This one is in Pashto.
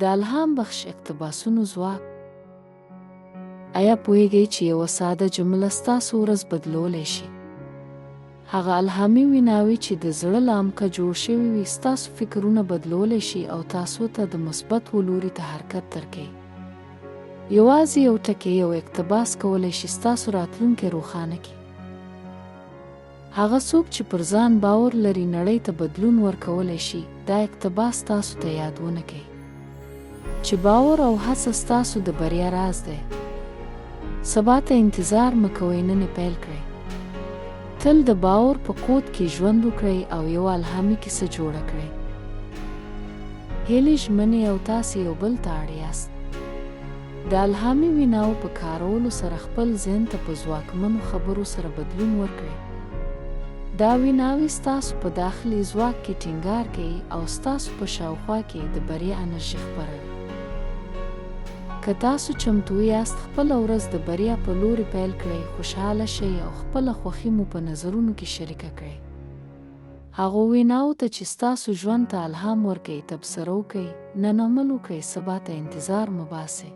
د الهام بخش اقتباسونو ځواک. ایا پوهیږئ چې یوه ساده جمله ستاسو ورځ بدلولی شي؟ هغه الهامي ویناوې چې د زړه له عمقه جوړ شوي وي، ستاسو فکرونه بدلولی شي او تاسو ته د مثبت و لوري ته حرکت درکوي. یوازې یو ټکی، یو اقتباس کولی شي ستاسو راتلونکی روښانه کړي. هغه څوک چې پر ځان باور لري نړۍ ته بدلون ورکولی شي، دا اقتباس تاسو ته یادونه کوي چې باور او هڅه ستاسو د بریا راز دی. سبا ته انتظار مه کوئ، نن یې پیل کړئ. تل د باور په قوت کې ژوند وکړئ او یوه الهامي کیسه جوړه کړئ. هیلې، ژمنې او تاسې یو بل ته اړ یاست. د الهامي ویناوو په کارولو سره خپل ذهن ته په ځواکمنو خبرو سره بدلون ورکړئ. دا ویناوې ستاسو په داخلي ځواک کې ټینګار کوي او ستاسو په شاوخوا کې د بریا انرژي خپروي. که تاسو چمتو یاست، خپله ورځ د بریا په لوري پیل کړئ، خوشحاله شئ او خپله خوښي مو په نظرونو کې شریکه کړئ. هغو ویناوو ته چې ستاسو ژوند ته الهام ورکوي، تبصره وکړئ، نن عمل وکړئ، سبا ته انتظار مه باسئ.